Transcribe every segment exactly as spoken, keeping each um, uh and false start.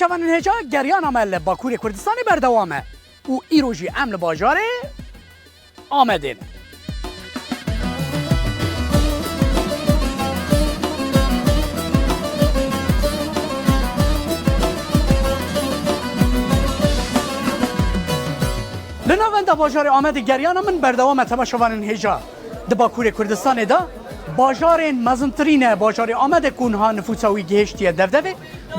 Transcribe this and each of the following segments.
Çavanên hêja, geriyana me li Bakurê Kurdistanê berdewam e û îro jî em li bajarê Amedê ne. Li navenda bajarê Amedê geriyana min berdewam e, temaşevanên hêja. Di Bakurê Kurdistanê de bajarên mezintirîn e bajarê Amedê ku niha nifûsa wî gihiştiye devdevê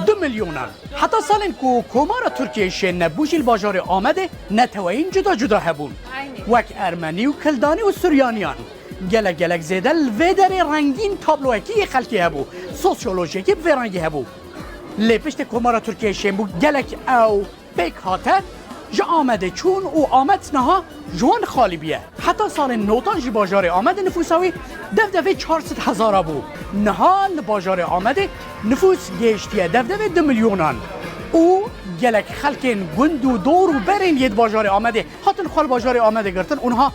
du milyonan. Heta salên ku Komara Tirkiyeyê şênine bû jî li bajarê Amedê neteweyên cuda cuda hebûn. Wek Ermenî û Kildanî û Suryaniyan. Gelek gelek zêde li vê derê rengîn tabloyekî yê xelkê hebû. Sosyolojiyekî bi vê rengî hebû. Lê piştî Komara Tirkiyeyê şên bû, gelek ew pêk hate, ji Amedê çûn û Amed niha ji wan xalî bûye. Heta salên notan jî bajarê Amedê nifûsa wî devdevê çar sed hezara bû. Niha li bajarê Amedê nifûs gihiştiye devdevê du milyonan. Û gelek xelkên gund û dor û berên yê di bajarê Amedê hatin xwe li bajarê Amedê girtin û niha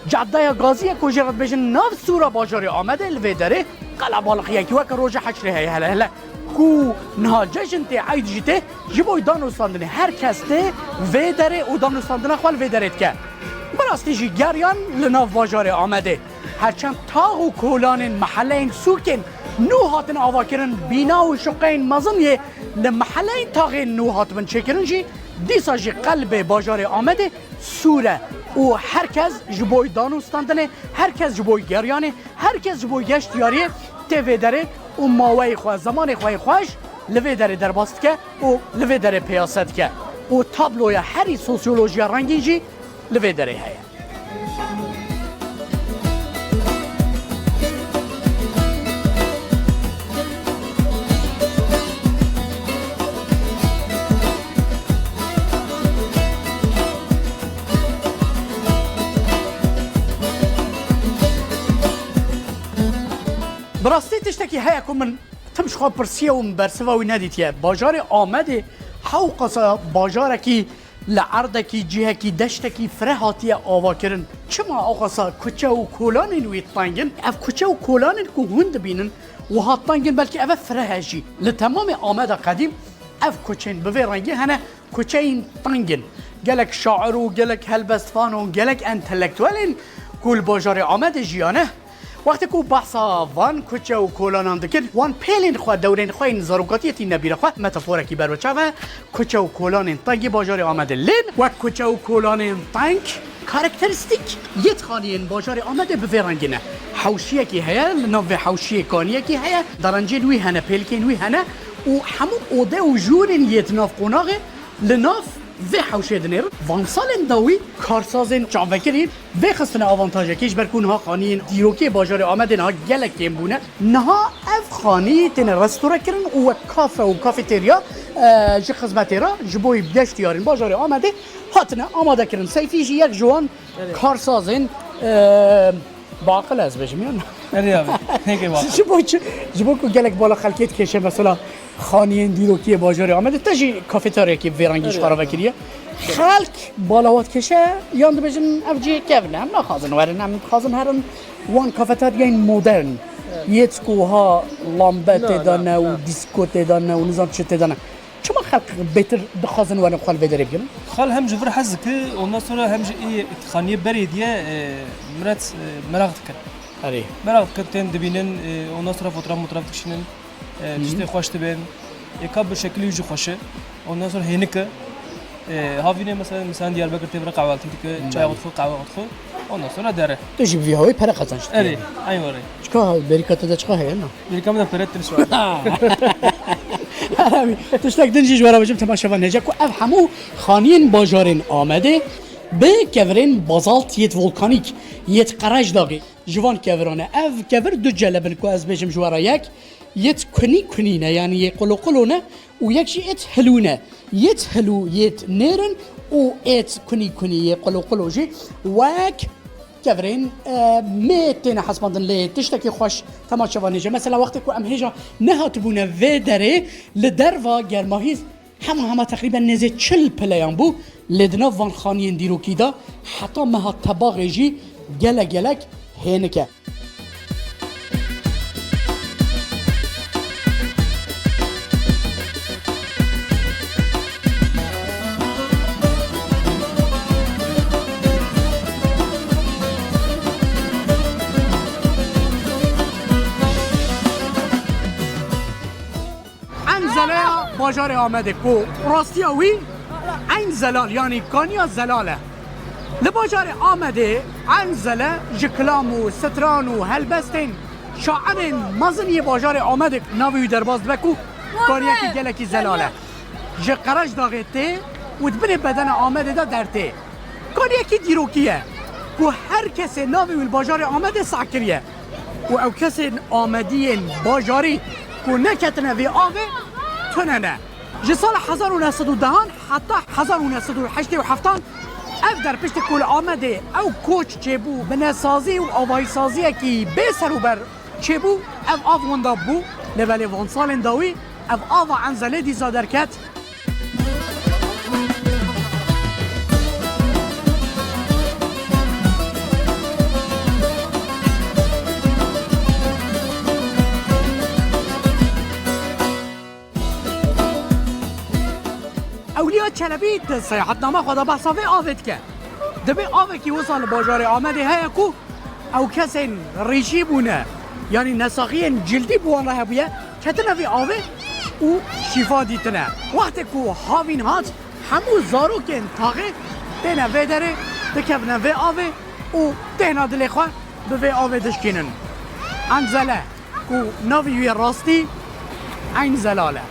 Caddeya Gaziyê ku jê re dibêjin nav sûra bajarê Amedê li vê derê qelebalixiyekî weke roja heşrê heye hele hele. Ku niha cejn tê, eyd jî tê, ji bo danûstandinê her kes tê vê derê û danûstandina xwe li vê derê dike. Bi rastî jî geriyan li nav bajarê Amedê. Her çend tax û kolanên meheleyên sûkên nû hatin avakirin, bîna û şuqeyên mezin yê li meheleyên taxên nû hatibin çêkirin jî, dîsa jî qelbê bajarê Amedê Sûre û her kes ji bo danûstandinê, her kes ji bo geriyanê, her kes ji bo geştiyariyê tê vê derê û maweyê xwe, zemanê xwe yê xweş li vê derê derbas dike û li vê derê pêyase dike. Û tabloya herî sosyolojiya rengîn jî li vê derê heye. Bi rastî tiştekî heye ku min tim ji xwe pirsiye û min bersiva wî nedîtiye. Bajarê Amedê hewqasa bajarekî li erdekî, cihekî, deştekî fireh hatiye avakirin. Çima awqasa kuçe û kolanên wî teng in? Ev kuçe û kolanên ku hûn dibînin wiha teng in, belkî ev e fireh e jî. Li temamê Ameda qedîm ev kuçên bi vê rengî hene, kuçeyên teng in. Gelek şair û gelek helbestvan û gelek entelektuelên ku li bajarê Amedê jiyane, Wextê ku behsa van kuçe û kolanan dikin, wan pêlên xwe, dewrên xwe yên zarokatiyê tîne bîra xwe. Metaforekî ber bi çav e, kuçe û kolanên tengî bajarê Amedê. Lên wek kuçe û kolanên teng karakterîstîk yê xaniyên bajarê Amedê bi vê rengî ne. Hewşiyekî heye, li nav vê hewşiyê kaniyekî heye, derencên wî hene, pêlikên wî hene û hemû ode û jûrên yê di nav qonaxê Li nav vê hewşê dinêrin. Van salên dawî karsazên çavvekirî vê xistine avantajekê, ji ber ku niha xaniyên dîrokê bajarê Amedê niha gelek kêm bûne. Niha ev xanî têne restore kirin û wek kafe û kafeterya, e, ji xizmetê re ji bo geştiyarên bajarê Amedê hatine amade kirin. Seyfî jî yek ji wan Evet. karsazên, e, Baqil ez bêjim yan. Erê abi, hêkê baqil. Ji bo çi? Ji bo ku gelek bala xelkê dikêşe, mesela xaniyên dîrokiyê bajarê Amedê te jî kafeteryayekî vê rengî ji Erê xwe re abi. vekiriye. Xelk bala wan dikêşe, yan dibêjin ev cihê kevin e, em naxwazin werin, em dixwazin herin wan kafeteryayên modern. Evet. Yêt ku ha lambe Na, tê de na, ne û na. dîsko tê de ne û nizam çi tê de ne. Çima xelk bêtir dixwazin werin xwe li vê derê bigirin? Xal hem ji vir hez dike, ondan sonra hem jî ê xaniyê berê diye, e, miret, e, meraq dikin. Erê. Meraq dikin, tên dibînin, e, ondan sonra fotoğraf motoğraf dikişînin, e, Hı hı. tiştê xweş dibên. Êka bi şekilî jî xweş e. Ondan sonra hênik e. E, havînê mesela, mesela Diyarbekir tê bira kahvaltı dike, Hmm. çaya xwe dixwe, qehwe xwe dixwe. Ondan sonra dere. Tu jî bi vî hawî pere qazanç dike. Erê, aynı were. Çika Amerîka te de çika heye na? Amerîka me de pere tiriş var. Heremî. Tiştek din jî ji we re bêjim temaşevan hêja ku ev hemû xaniyên bajarên Amedê bi kevirên bazalt yêt volkanîk, yêt qerecdagê ji van keviran e. Ev kevir du celeb in ku ez bêjim ji we re yek, yêt kunî kunî ne, yanî yê qulo qulo ne û yek jî êt hilû ne. Yêt hilû yêt nêr in û êt kunî kunî yê qulo qulo jî wek kevirên, e, mê têne hesibandin. Lê tiştekî xweş temaşevan hêja. Mesela wextê ku em hêja nehatibûne vê derê, li derva germahî hema hema teqrîben nêzê çil pileyan bû. Lê di nav van xaniyên dîrokî de heta meha tebaxê jî gelek gelek hênik e. Bajarê Amedê ku rastiya wî Eyn Zelal, yanî Kaniya Zelal e. Li bajarê Amedê Eyn Zele ji kilam û stran û helbestên şairên mezin yê bajarê Amedê navê wî derbas dibe ku kaniyekî gelekî zelal e. Ji Qerejdaxê tê û di binê bedena Amedê de dertê. Kaniyekî dîrokî ye ku her kesê navê wî li bajarê Amedê seh kiriye û ew kesên Amediyên bajarî ku neketine vê avê tune ne. Ji sala hezar û neh sed û dehan heta hezar û neh sed û heştê û heftan ev der piştî ku li Amedê ew koç çêbû, binesazî û avahîsaziyekî bê serûber çêbû, ev av winda bû, lê belê van salên dawî ev ava Enzelê dîsa derket. Ewliya Çelebî di seyahatnama xwe de behsa vê avê dike. Dibê avekî wisa li bajarê Amedê heye ku ew kesên rîşî bûne, yanî nesaxiyên cildî bi wan re hebûye, ketine vê avê û şîfa dîtine. Wextê ku havîn hat, hemû zarokên taxê têne vê derê, dikevine vê avê û têhna dilê xwe bi vê avê dişkînin. Enzel e. Ku navê wî rastî Eyn Zelal e.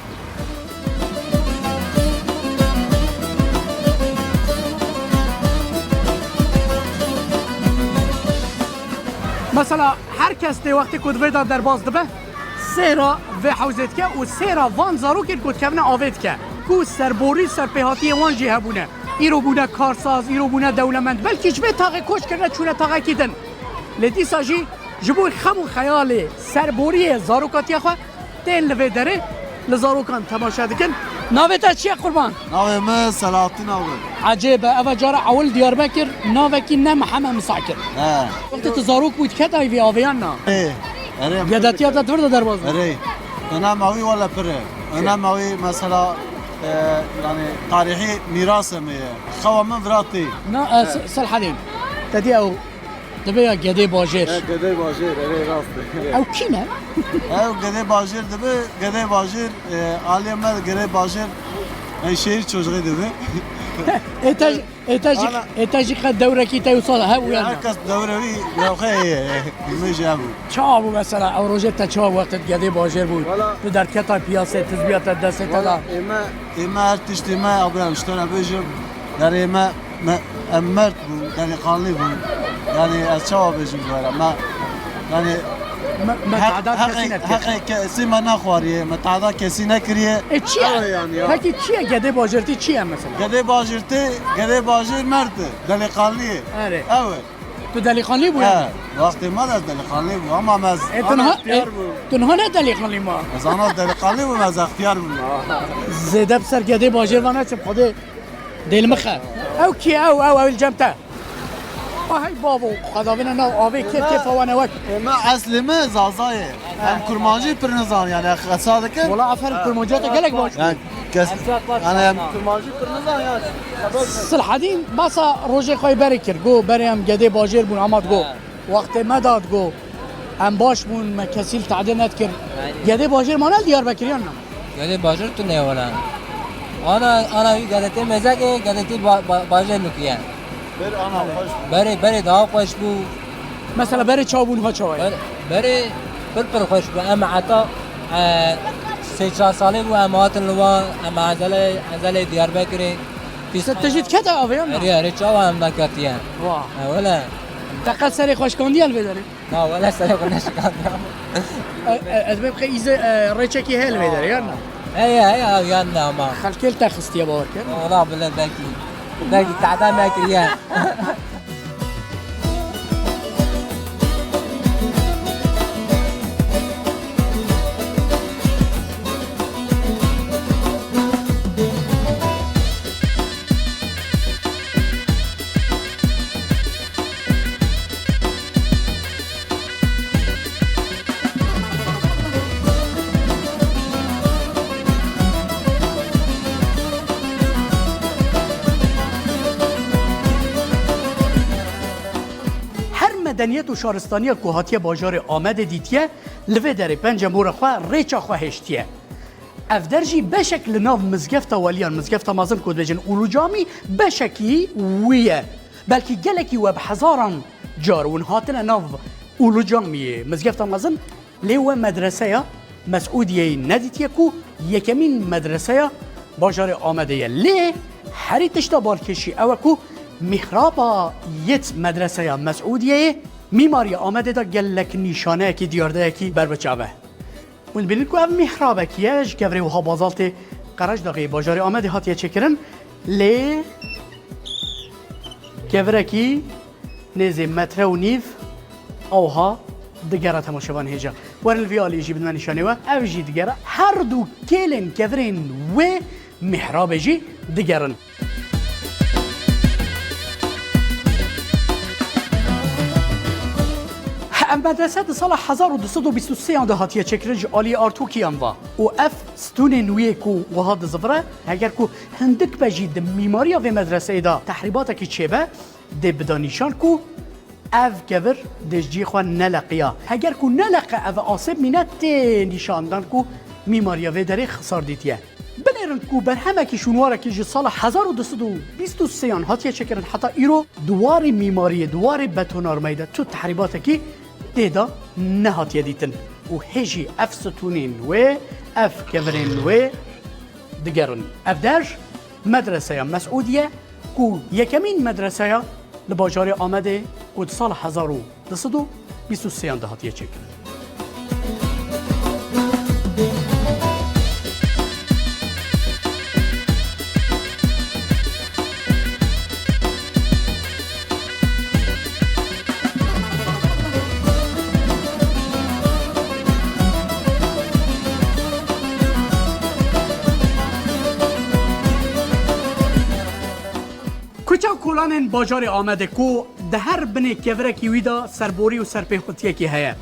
Mesela her kes tê wextê ku di vê de derbas dibe, sêra vê hewzê dike û sêra van zarokên ku dikevine avê dike. Ku serborî serpêhatiyê wan jî hebûne. Îro bûne karsaz, îro bûne dewlemend. Belkî ji vê taxê koç kirine çûne taxekî din. Lê dîsa jî ji bo xem û xeyalê serboriyê zarokatiya xwe tên li vê derê li zarokan temaşe dikin. Navê te çi ye qurban? Navê min Selahattin abi. Ecêb e, eva cara ewil Diyarbekir navekî ne Mihemed Misakir. He. Wextê tu zarok bû diketayî vê avê yan na? Ê, erê. Gedetiya te di vir de derbas bû? Erê. Önema wî wele pir e. Önema wî mesela, e, yani tarîhî mîrasê me ye. Xewa min vira tê. Na, e, Se-, Selhedîn. Te dî ew Dibe ya gedê bajêr. E, gedê bajêr, erê rast e. Ew kî ne? Ew gedê bajêr dibe, gedê bajêr, e, aliyê me gedê bajêr, e, şehir çocuğu dibe. Ê te jî, ê te jî, Ana. Ê te jî qet dewrekî te wisa hebû ya ne? Herkes dewre wî lewxe ye, e, bilmê jî hebû. Ça bû mesela, ew rojê te ça wextê gedê bajêr bû? Wala. Tu derketa piyasê, tizbiya te destê te da. Wala, ê me, ê me her tiştê me, abi, em ji te re bêjim, yani ê me Me, em merd bûn, delîqanlî bûn. Yani ez çawa bêjim ji we re? Me, yani Me, me heq-, tehda kesî heqê, nekir. Heqê kesî me nexwariye, me tehda kesî nekiriye. E, çi ye? Ew e yani ya. Peki çi ye? Gedê bajêrtî çi ye mesela? Gedê bajêrtî, gedê bajêr merd e, delîqanlî ye. Erê. Ew e. Tu delîqanlî bû yani? He, wextê me de ez delîqanlî bû, ama me ez E, tu ana niha, extiyar e, bû. Tu niha ne delîqanlî ma? Ez ana delîqanlî bû, me ez extiyar bû. Zêde bi ser gedê bajêr ve neçim, Xwedê Dêl mixe. Ew kî ye? Ew, ew, ew li cem te. Ah, hey bavo, qedavêne nav avê kê, kêfa wan e wek. Ê me eslê me Zaza ye. Em kurmancî pir nizan yani, qesa dikin. Wala aferin, kurmanciya te gelek baş. Yani kes, yani em kurmancî pir nizan ya. Silhedîn basa rojê xwe berê kir. Go berê em gedê bajêr bûn, amat go. Wextê me da digo, em baş bûn, me kesî li tehdê nedikir. Gedê bajêr mane li Diyarbekir yan na? Gedê bajêr tune ye wela. Ana, ana wî gedetê mezek e, gedetê ba-, ba-, bajêr nûkî ye. Ber ana xweş bû. Berê, berê daha xweş bû. Mesela berê çawa bû, niha çawa ye? Ber-, berê pir pir xweş bû. Em heta, e, sê çar salê bû, em hatin li wan, em Ezelê, Ezelê Diyarbekirê. Pîs- Te, te jî dikete avê yan na? Erê, erê, çawa em neketiye? Wah. E, wele. Te qet serê xwe şikandiye li vê derê? Na, wele serê xwe neşikandiye. E, e, ez bê bixê îzê, e, rêçekî heye li vê derê, yan na? Heye, heye, ew yan na ama. Xelkê li te xistiye, bawer kir. Wala bile belkî. Belkî tehda me kiriye. Her medeniyet û şaristaniya ku hatiye bajarê Amedê dîtiye, li vê derê pencemora xwe, rêça xwe hêştiye. Ev der jî beşek li nav mizgefta weliyan, mizgefta mezin ku dibêjin Ulu Camî, beşekî wî ye. Belkî gelekî we bi hezaran car hûn hatine nav Ulu Camiyê, mizgefta mezin, lê we medreseya Mesûdiyeyê nedîtiye ku yekemîn medreseya bajarê Amedê ye. Lê herî tişta balkêşî ew e ku mîhraba yêt medreseya Mesûdiyeyê mîmariya Amedê de gelek nîşaneyekî diyardeyekî ber bi çav e. Hûn dibînin ku ev mîhrabekî ye, ji kevirê wiha bazaltê Qerejdaxê bajarê Amedê hatiye çêkirin, lê kevirekî nêzê metre û nîv awha digere, temaşevan hêja. Werin li vî alî jî bidime nîşanê we. Ev jî digere. Her du kêlên kevirên wê mîhrabê jî digerin. Ev medrese di sala hezar û du sed û bîst û sê yan de hatiye çêkirin ji aliyê Artûkiyan ve û ev stûnên wî yê ku wiha dizivire, heger ku hindik be jî di mîmariya vê medreseyê de tehrîbatekî çêbe, dê bida nîşan ku ev kevir dê ji cihê xwe neleqiya. Heger ku neleqe, ev asê bimîne, tê nîşandan ku mîmariya vê derê xisar dîtiye. Binêrin ku berhemekî şûnwarekî ji sala hezar û du sed û bîst û sê yan hatiye çêkirin heta îro di warê mîmariyê, di warê betonarmeyê de tu tehrîbatekî tê de nehatiye dîtin. Û hê jî ev stûnên wê, ev kevirên wê digerin. Ev der medreseya Mesûdiye ku yekemîn medreseya li bajarê Amedê ku di sala hezar û du sed û bîst û sê yan de hatiye çêkirin. Kuçe û kolanên bajarê Amedê ku di her binê kevirekî wî de serborî û serpêxutiyekî heye.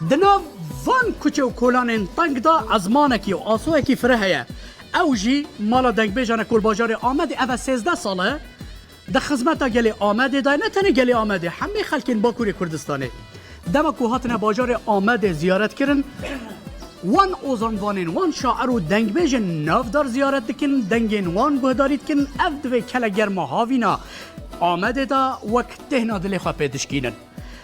Di nav van kuçe û kolanên teng de ezmanekî û asoyekî fireh heye. Ew jî mala dengbêjan e ku li bajarê Amedê ev e sêzdeh sal e di xizmeta gelê Amedê de ye, ne tenê gelê Amedê, hemî xelkên Bakurê Kurdistanê. Dema ku hatine bajarê Amedê ziyaret kirin, wan ozanvanên, wan şair û dengbêjên navdar ziyaret dikin, dengên wan guhdarî dikin, ev di vê kele germa havîna Amedê de wek têhna dilê xwe pê dişkînin.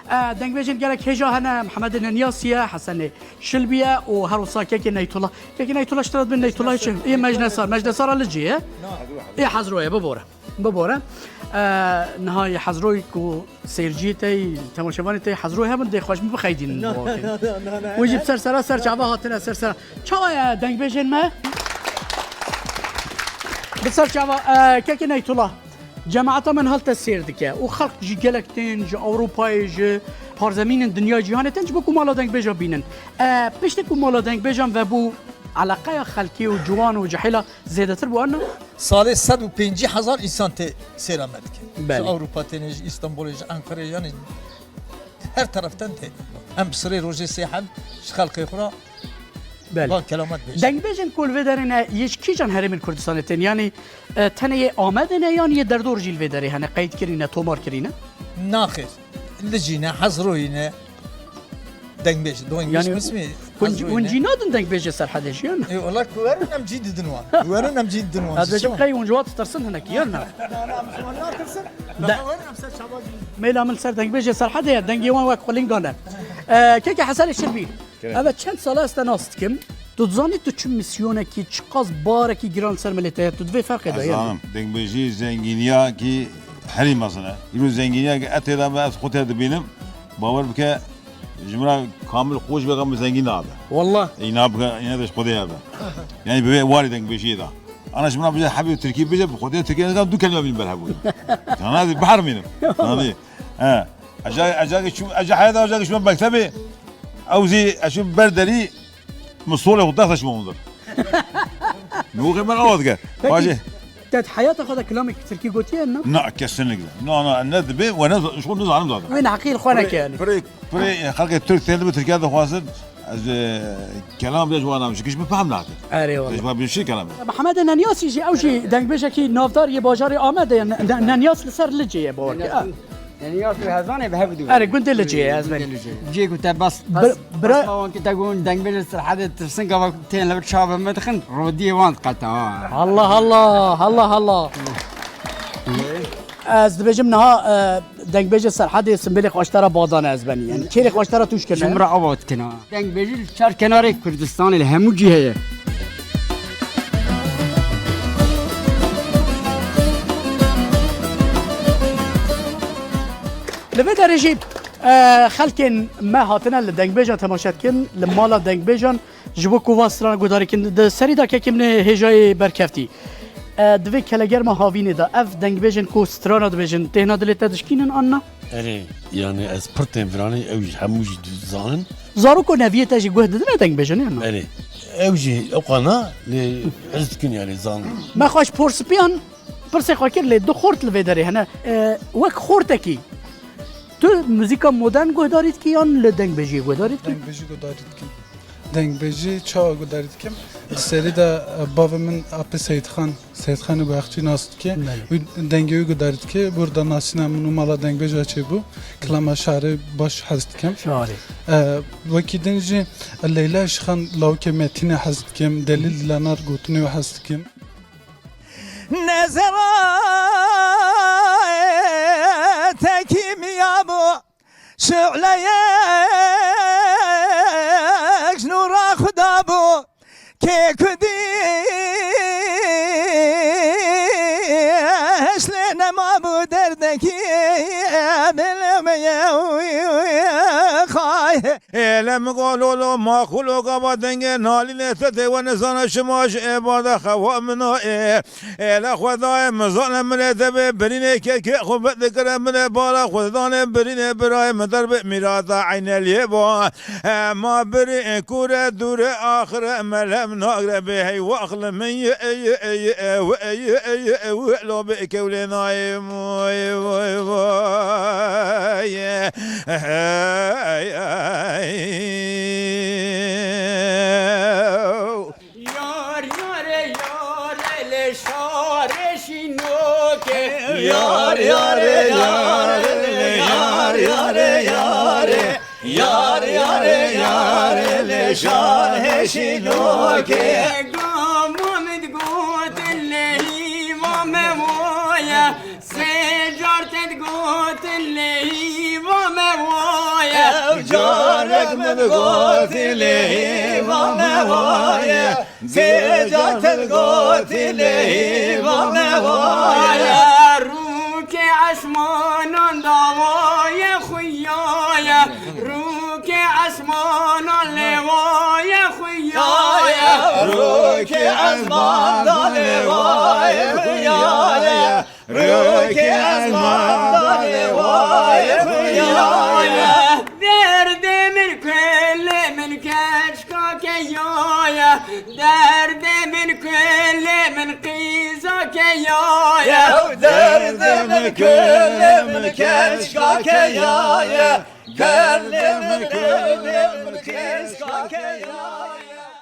E, dengbêjên gelek hêja hene, Mihemedê Nenyasî ye, Hesenê Şilbî ye û her wisa Kekê Neytullah. Kekê Neytullah ji te re dibin, Neytullah çi? Ê Mecnesar, Mecnesara Licê ye. Ê Hezroyê, bibore. Bibore. E, niha yê Hezroyê ku seyirciyê te, temaşevanê te Hezroyê hebin, dê xweş min bixeydînin. Na, bo na, na, na, na. Wê jî bi ser sera ser çava hatine ser sera. Çawa ye dengbêjên me? Bi ser çava, e, Kekê Neytullah. Cemaeta min hal te sêr dike û xelk jî gelek tên ji Ewropayê, ji parzemînên dinyayê cîhanê tên ji bo ku mala dengbêja bînin. E, piştî ku mala dengbêjan vebû, eleqeya xelkê û ciwan û cihêla zêdetir bû, an na? Salê sed û pêncî hezar însan tê sêra me dike. Belê. Ji Ewropa têne, ji Îstanbulê, ji Enqerê, yanî her tereften tê. Em bi sirê rojê sê heb ji xelkê xwe re Belê. Van kelamet bêjin. Dengbêjên ku li vê derê ne, yê ji kîjan herêmên Kurdistanê tên? Yanî, e, tenê yê Amedê ne yan yê derdor jî li vê derê hene, qeyd kirîne, tomar kirîne? Naxêr. Licî ne, Hezroyî ne. Dengbêj, dengbêj Yanî, mismî, hûn, Hezroyî hûn ne. Cî nadin dengbêjê Serhedê jî, yan? E, wela ku werin em cî didin wan. Werin em cî didin wan. Ez Ji dibêjim çawa? Qey hûn ji wan ditirsin hinek, yan na? Na, na, em ji wan natirsin. De- Lewra werin em ser çava cî. Mêla min li ser dengbêjê Serhedê ye, dengê wan wek xulingan e. E, keke Hesenê Şilbî. Kerem. Eve çend sala ez te nas dikim. Tu dizanî tu çi misyonekî, çiqas barekî giran li ser milê te ye? Tu di vê ferqê de Ez yê. Zanim. Dengbêjî zengîniyakî herî mezin e. Îro zengîniyakî etê de me ez xwe tê dibînim. Bawer bike, ji min re kamil xweş be, min zengîn nabe. Wallah. Îna bike, îna de ji Xwedê hebe. Yani bi vê warî dengbêjiyê de. Ana ji min re bije hebê tirkî bije, bi Xwedê tirkî ne, du kelîme bîn ber hebû. Sana bihermînim. Wallah. Zanî. He. Eca, eca ki çû, eca heyata eca ki çû mektebê, ew zî ez çû ber derî, min solê xwe dexte çû min dir. Min xwe min awa dike. Peki, Bacê. Te di heyata xwe de kilamekî tirkî gotiye, na? Na, kesinlikle. Na, na, ne dibê we ne, ji xwe nizanim zaten. Wê neheqî li xwe neke yani. Pirê, pirê, pirê, xelkê Tirk tên dibe Tirkiye dixwazin, ez, e, kelam bê ji wan nam, ji kiş bi fehm nake. Erê wallah. Ji wan bir şey kelam. Mehemedê Nenyasî jî, ew jî dengbêjekî navdar yê bajarê Amedê ye. Ne-, ne-, Nenyas li ser Licê ye, bawer ke. Nenyas. Yani ya tu hezanê bi hev dû. Erê, gundê li cihê ez ben. Cihê ku te bas, bas, bira- bas ma wan ki te gon dengbêjê Serhedê tirsin gava tên li çav me dixin, rodiyê wan qeta. Allah Allah, Allah Allah. Ez dibêjim niha, e, dengbêjê Serhedê simbêlê xweştara badane ez benî. Yani kêrê xweştara tûş kirine. Ji min re ava dikina. Dengbêjî li çar kenarê Kurdistanê li hemû cî heye. Li vê derê jî, e, xelkên me hatine li dengbêjan temaşe dikin, li mala dengbêjan ji bo ku van strana guhdarî kin. Di serî de kekê min ê hêjayê berkeftî. E, di vê kelegerma havînê de ev dengbêjên ku strana dibêjin, têhna dilê te dişkînin an na? Erê, yani ez pir tên viranê, ew jî hemû jî dizanin. Zarok û neviyê te jî guh didine dengbêjin, yan na? Erê, ew jî ewqana lê ez dikin yani zan. Me xweş porsipiyan pirsê xwe kir, lê du xort li vê derê hene. E, wek xortekî, tu muzîka modern guhdarî dikî yan li dengbêjiyê guhdarî dikî? Dengbêjî guhdarî dikim. Dengbêjî çawa guhdarî dikim? Di serî de, e, bavê min apê Seyîdxan, Seyîdxanê Baxçî nas dike. Belê. Wî dengê wî guhdarî dike. Burada nasîna min û mala dengbêja çêbû. Kilama şarê baş hez dikim. Şarê. E, wekî din jî Leyla Şixan lawikê Metînê hez dikim. Delîl Dilanar gotinê wî hez dikim. Nezera tekî miya bû. Şu'leyek ji nûra Xuda bû, kê ku dîş lê nema bû derdekî, bilmeye xay. Êle min go lolo maxulo gava dengê nalînê te tê we nizana şima ji ê bade xewa min a ê. Êle Xwedayê min zane min ê te bê birînê kekê xwe vedikire min ê bala xwe dane birînê birayê min derbê mîrata eyneliyê ba. Ema birî kure dûre axire melem nagre bê hey wax li min ye, ye, ye, ye, we, ye, ye, we, lo bê kewlê nayê moy, voy, voy. Hey, hey. Yar yare yare le şare şinoke. Yar yare yare le yar yare yare. Yar yare yare le şare şinoke. Gama min digot le hîva me waya. Sê car te digot lê hîva me waye. Ev carek min digot lê hîva me waye. Sê car te digot lê hîva me waye. Rûkê esmanan dawaye xuyaye. Rûkê esmanan lê waye xuyaye. Rûkê esmanan lê waye xuyaye. Rûkê esmanan lê waye xuyaye. Derdê min kulê min keçka keyaye. Derdê min kulê min qîza keyaye. Derdê min kulê min keçka keyaye. Derdê min kulê min qîza keyaye.